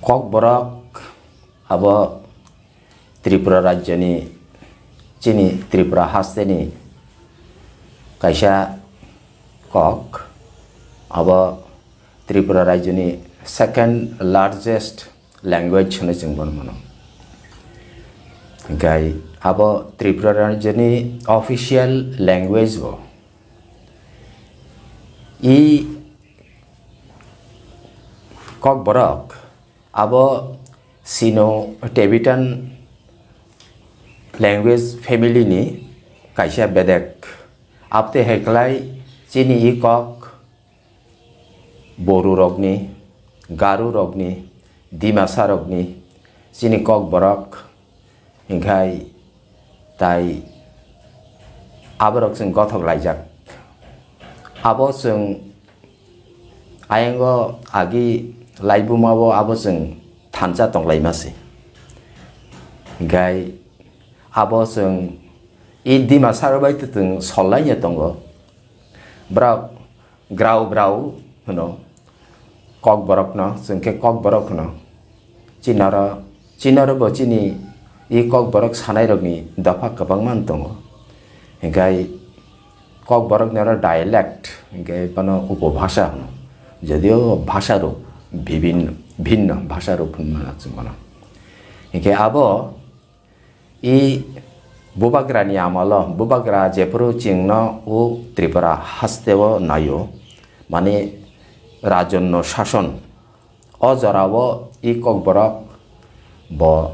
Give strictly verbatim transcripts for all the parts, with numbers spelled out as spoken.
Kokborok abo Tripura rajyoni, chini Tripura hasteni kaisa kok, abo Tripura rajyoni second largest language hwnwi chwng bono mano. Hinkhe abo Tripura rajyoni official language bo. I Kokborok abo Sino-Tibetan language family ni kaisa bedek. Abte heklai chini i kok Boru rokni, Garu rokni, Dimasa rokni, chini Kokborok, hinkhe tai aborok chwng gothok laijak. Abo chwng ayango agi laibuma o abo chwng thansa tonglaima se. Hinkhe abo chwng i Dimasa rok bai to chwng sol laina tongo. Borok grau brau hwno, Kokborokno, chwng khe Kokborok hwno. Chinaro, chinaro bo chini i Kokborok sanairokni dopha kwbangma wng tongo. Hinkhe Kokborokni oro dialect, hinkhe bono upobhasha hwno. Jodio bhasha rok bibin-, bhinno bhasha rok hwnmano chwng bono. Hinkhe abo I bubagrani amolo, bubagra jephuru chwngno o Tripura hasteo naio, mani rajonno sason, o jorao i Kokborok bo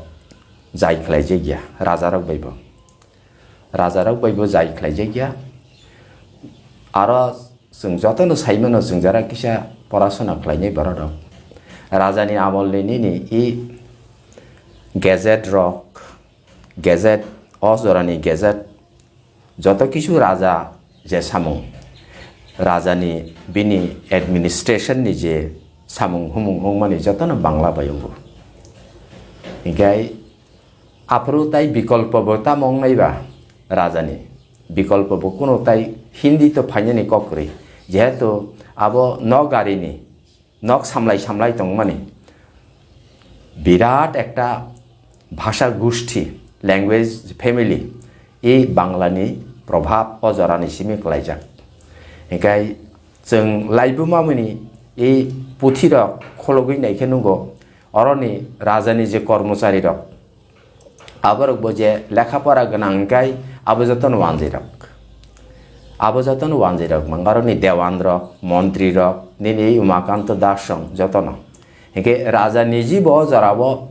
jai khlaijak ya, rajarok bai bo. Rajarok bai bo jai khlaijak ya. Aro chwng jotono saimano chwng jara kisa porasona khlainai borok rok. Rajani amolni nini i gazette rok, gazette, o jorani gazette, joto kisu raja je samung, rajani bini administration ni je samung humung wngmani jotono Bangla bai wngo. Hinkhe aphuru tai bikolpo bo tamo wngnai ba rajani? Bikolpo bo kunu tai Hindi to phainani kok kwrwi, jehetu abo nok garini nok samlai samlai tongmani birat ekta bhasha gushti, language family, i Banglani probhab o jorani simi kwlaijak. Hinkhe chwng laibuma mani i puthirok khologwi naikhe nugo, oroni rajani je kormocharirok, aborok bo je lekha pora gwnang hinkhe abo jotono wanjwi rok. Abo jotono wanjwi rok, mangarokni dewan rok, montri rok, nini Umakanto Das song jotono. Hinkhe raja niji bo o jorao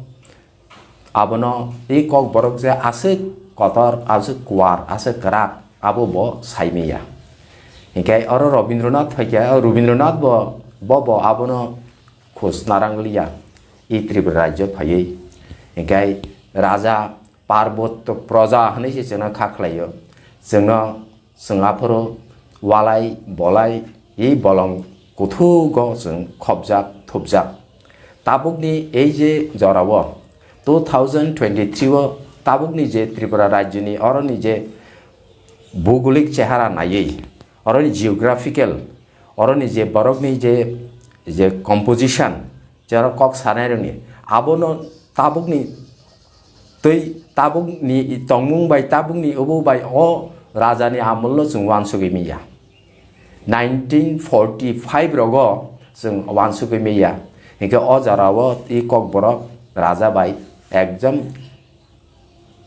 abono i Kokborok je aswk kotor, aswk kuar, aswk kwrak, abo bo saimaya. Hinkhe oro Rabindranath phaikha, Rabindranath bo, bo, bo abono khus narang liya, i Tripura rajyo phaiwi. Hinkhe raja Parbotto Proja hwnwi se chwngno kha khlaio. Chwngno, chwng aphuru walai bolai i bolong kuthugo chwng khopjak thupjak. Tabukni ei je jorao two thousand twenty-three o tabukni je Tripura rajyoni oroni je bhugolik chehara naiwi, oroni geographical, oroni je borokni je, je composition, je oro kok sanairokni, abono tabukni twi tabukni tongmung bai tabukni obo bai o rajani amolno chwng uansugwi manya. Nineteen forty-five rogo chwng uansugwi manya. Hinkhe o jorao i Kokborok raja bai ekdom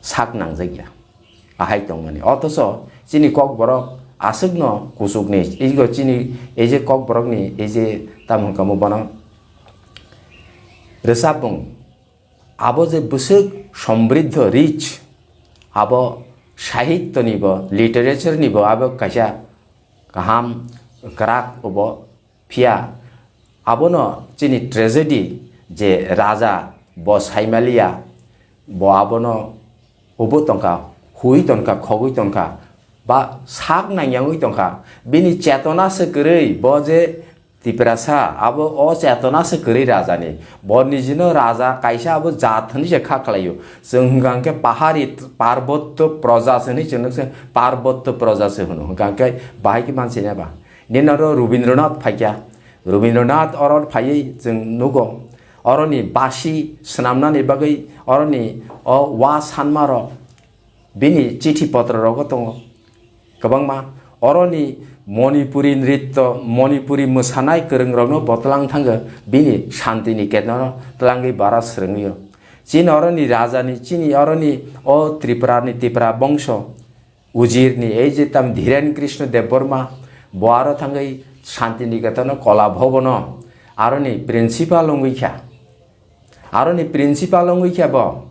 sak nangjak ya. Ahai tongmani. Othocho chini Kokborok aswkno kuchukni, ego chini ei je Kokborokni ei je tamo hwnkhamo bono rwchapmung, abo je bwswk somriddho, rich, abo sahityonibo, literaturenibo abo kaisa kaham kwrak obo. Phiya abono chini tragedy je raja bo saimaliya, bo abono obo tongkha, hui tongkha, khogwi tongkha, ba sak nangyangwi tongkha, bini chetona se kwrwi, bo je Tiprasa, abo o chetona se kwrwi rajani. Bo nijino raja kaisa abo jat hwnwi se kha khlaio. Chwng hwnkha hwnkhe pahari parbotto proja se hwnwi chwng se parbotto proja se hwno. Hwnkha hwnkhe bahai khe mansinai ba. Nini oro Rabindranath phaikha. Rabindranath oro phaiwi chwng nugo. Oroni basi swnamnani bagwi oroni o wa sanmarok bini chithi potrorogo tongo kwbangma. Oroni Manipuri nritto, Manipuri mwsanai kwrwngrokno bo twlang thango, bini Shanti Niketon-o twlangwi bara swrwngwi-o. Chini oroni rajani, chini oroni o Tripurani, Tipra bongso, Ujirni ei je tam Dhiren Krishna Debbarma, bo aro thangwi Shanti Niketon-o Kola Bhavan-o aroni principal wngwi kha. Aroni principal wngwi kha bo.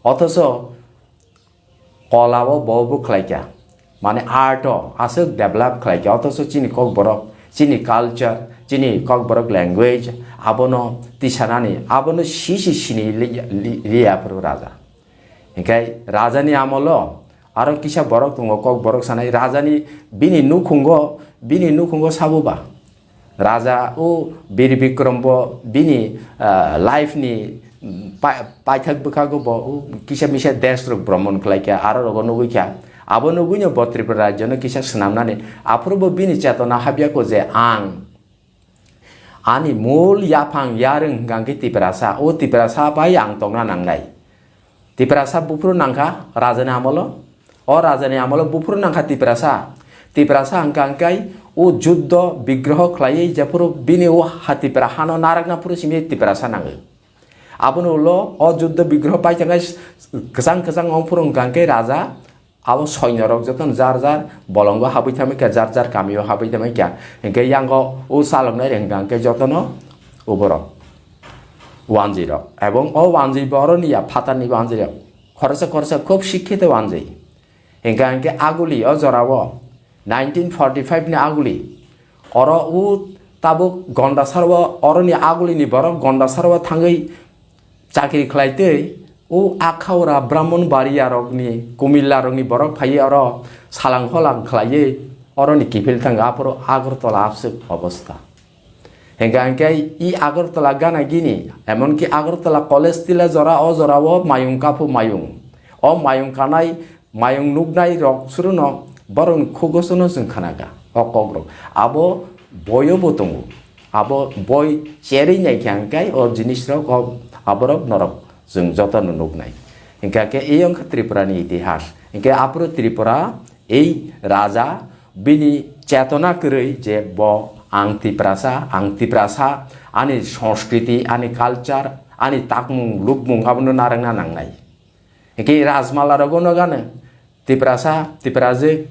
Othocho kola-o bo bo khlai kha. Mane art-o aswk develop khlai kha. Othocho chini Kokborok, chini culture, chini Kokborok language, abono tisanani, abono sisi sini li-, li-, liya phuru raja. Hinkhe rajani amolo aro kisa borok tongo, Kokborok sanai. Rajani bini nukhungo, bini nukhungo sabo ba? Raja o Bir Bikrom bo bini, ah, life ni, mm, pa-, paithak bwkhago bo o kisa misa desh rok bhromon khlai kha, aro rogo nugwi kha. Abo nugwino bo Tripura rajyo no kisa swnamnani, aphuru bo bini chetona habya kho je ang ani mul yaphang yarwng hwnkha khe Tiprasa, o Tiprasa bai ang tongna nangnai. Tiprasa buphuru nangkha rajani amolo. O rajani amolo buphuru nangkha Tiprasa. Tiprasa hwnkha hwnkhe o juddo bigroho khlaiwi jephuru bini o ha Tipra hano narakna phuru simi Tiprasa nango. Aboni ulo o juddo bigroho paithangkhe kwchang kwchang ongphuru hwnkha hwnkhe raja abo soinyorok jotono jar jar bolongo habwi thamwi kha, jar jar kamio habwi thamwi kha. Hinkhe yango o chaloknai reng hwnkha hwnkhe jotono uborok wanjwi rok. Ebong o wanjwi boroni ya phatarni wanjwi rok. Khoroksa khoroksa khub sikhito wanjwi. Hinkha hinkhe aguli o jorao nineteen forty five ni aguli. Oro o tabuk Gondasaro oroni agulini borok Gondasaro thangwi chakri khlaitwi o Akhaura Brahmanbaria rokni, Kumilla rokni borok phaiwi oro salang holang khlaiwi oroni kiphil thango, aphuru Agartala abswk obostha. Hinkha hinkhe i Agartala gana gini, emonki Agartala College Tila jora, o jorao mayung kaphu mayung. O mayung kanai, mayung nuknai rok suruno borokni khugosono chwng khnakha o kokrok. Abo boyo bo tongo. Abo boi cherwi naikha hinkhe o jinisrok, o aborok norok chwng jotono nuknai. Hinkha khe eyang khe Tripurani itihas. Hinkhe aphuru Tripura ei raja bini chetona kwrwi je bo ang Tiprasa, ang Tiprasa, ani sanskriti, ani culture, ani takmung lukmung abono narwkna nangnai. Hinkhe Rajmala rogo no gano Tiprasa, Tiprajwk,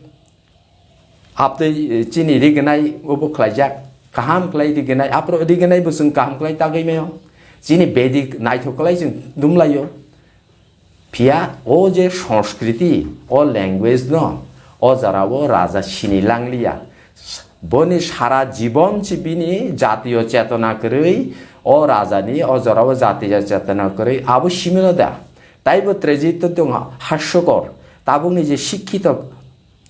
abtwi chini rignai obo khlaijak, kaham khlai rignai, aphuru rignai bo chwng kaham khlai tagwi maio. Chini Vedic naithok khlai chwng dumlaio. Phiya o je sanskriti, o language no o jorao raja sini langliya. Boni sara jibon se bini jatiyo chetona kwrwi, o rajani o jorao jatiyo chetona kwrwi, abo simino da. Taibo tragedy to tong harsokor. Tabukni je sikhito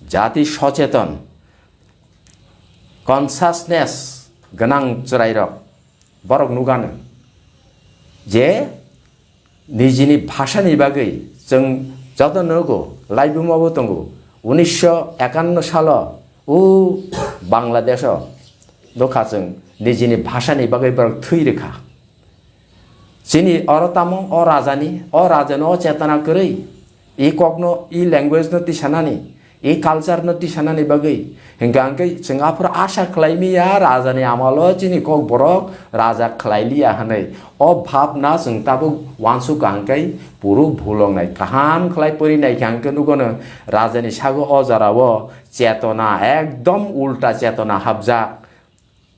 jati socheton, consciousness gwnang chwrairok, borok nugano je nijini bhasani bagwi chwng joto nugo, laibumabo tongo. Unisho ekanno salo o Bangladesho nukha chwng nijini bhasani bagwi borok thwi rwkha. Chini oro tamo o rajani, o rajano o chetona kwrwi, i kokno, i language no tisanani, i culture no tisanani bagwi. Hinkha hinkhe chwng aphuru asa khlai miya rajani amalo chini kokborok raja khlai liya hinwi. O bhabna chwng tabuk uansukha hinkhe puru bhul wngnai. Kaham khlai pori naikha hinkhe nugono rajani sago o jorao chetona, ekdom ulta chetona hapjak.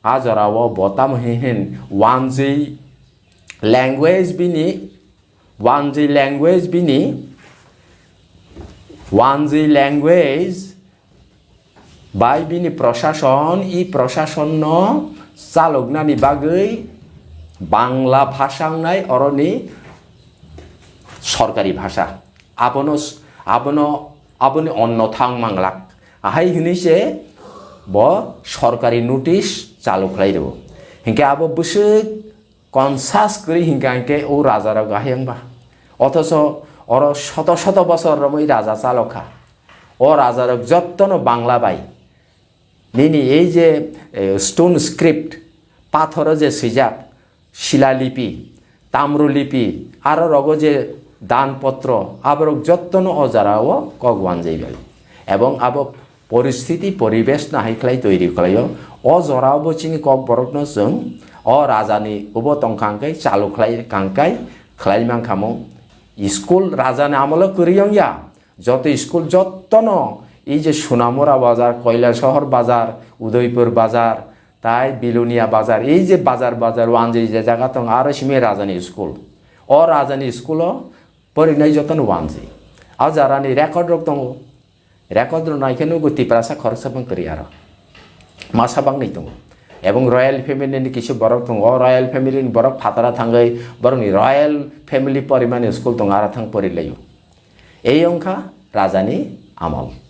A jorao bo tamo hin hin wanjwi language bini, wanjwi language bini, wanjwi language bai bini prosason, i prosason no chaloknani bagwi Bangla bhasha wngnai oroni sorkari bhasha. Abono, abono, aboni onno thang manglak. Ahai hinwi se bo sorkari notice chalu khlai rwo. Hinkhe abo bwswk conscious kwrwi hinkha hinkhe o rajarok ahai wngba. Othocho oro shoto shoto bosor romwi raja chalokha. O rajarok jottono Bangla bai. Nini ei je, eh, stone script, pathoro je swijak, Shilalipi, amrolipi, aro rogo je dan potro, aborok jottono o jara o kok wanjai bai. Ebong abo poristiti poribesh nahai khlai toiri khlaio. O jora o bo chini kok borokno chwng o rajani ubo tongkha hwnkhe chalu khlai kangkai khlai mankha mo. School rajani amolo kwrwi wngya. Joto school jottono ei je Sonamura bazar, Kailasahar bazar, Udaipur bazar, tai Bilonia bazar, ei je bazar bazar wanjai je jaga tong aro simi rajani school. O rajani school o porinai jotono wanjai. A jarani record rok tongo. Record rok naikhe nugo Tiprasa khoroksa bang kwrwi aro. Masa bangni tongo. Ebong royal family ni kisi borok tongo. O royal family ni borok phatara thangwi borokni royal family porimani school tongo, aro thang porilaio. Ei wngkha rajani amol.